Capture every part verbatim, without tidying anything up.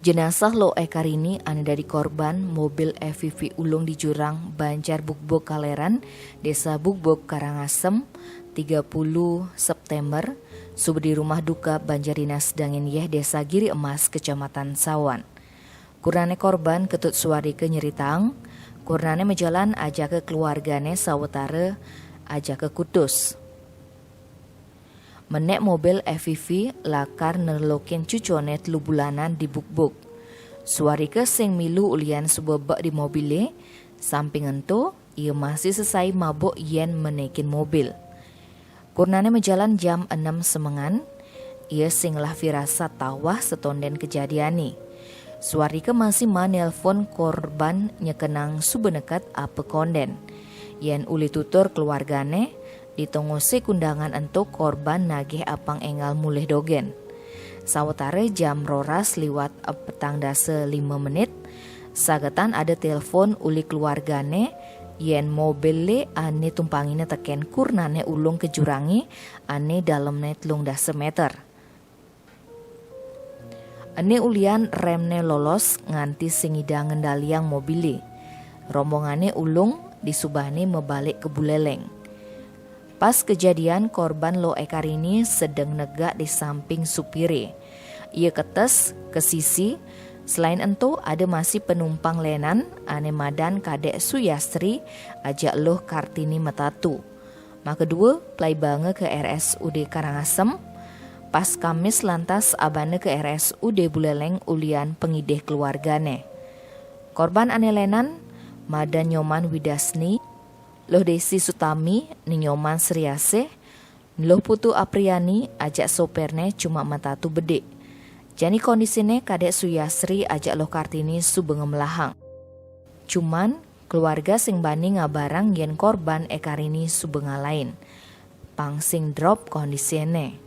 Jenazah Lo Ekarini ane dadi korban mobil F V V ulung di jurang Banjar Bugbog Kaleran, Desa Bugbog Karangasem, tiga puluh September, suba di rumah duka Banjar Dinas Dangen Yeh, Desa Giri Emas, Kecamatan Sawan. Kurnane korban Ketut Suwarika nyeritang, kurnane majalan ajaka keluargane sawetara ajaka kutus. Menek mobil F V V lakar nelokin cucone telu bulanan di Bugbog. Suwarika sing milu ulian suba bek di mobile, samping ento, ia masih sesai mabuk yen menekin mobil. Kurnane majalan jam enem semengan, ia sing ngelah firasat tawah setonden kejadiane. Suwarika masih manelpon korban nyekenang suba neked apa konden. Yen uli tutur keluargane, ditongose kundangan ento korban nagih apang enggal mulih dogen. Sawetara jam roras liwat petang dasa lima menit, sagetan ada telepon uli keluargane yen mobile ane tumpangine teken kurnane ulung ke jurange ane dalemne telung dasa meter. Ene ulian remne lolos nganti sing ngidang ngendaliang mobile. Rombongane ulung disubane mabalik ke Buleleng. Pas kejadian, korban Lo Ekarini sedeng negak di samping supire. Ia ketes ke sisi. Selain ento, ada masih penumpang lenan ane madan Kadek Suyastri ajak Luh Kartini metatu. Makadua, plaibanga ke R S U D Karangasem. Pas Kamis lantas abana ke R S U D Buleleng ulian pengidih keluargane. Korban ane lenan, madan Nyoman Widasni, Luh Desi Sutami, Ni Nyoman Sriasih, Luh Putu Apriani ajak sopirne cuma metatu bedik. Jani kondisine Kadek Suyasri ajak Luh Kartini suba ngemelahang. Cuman, keluarga sing bani ngabarang yen korban Ekarini suba ngalain. Pang sing drop kondisine.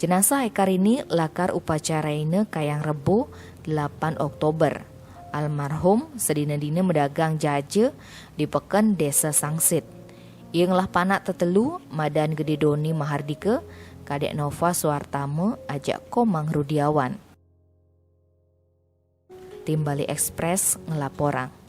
Jenazah Ekarini lakar upacaraina kayang Rebo, delapan Oktober. Almarhum sedina-dina madagang jaja di peken Desa Sangsit. Ia ngelah panak tetelu, madan Gede Doni Mahardika, Kadek Nova Suartama ajak Komang Rudiawan. Tim Bali Express ngelaporang.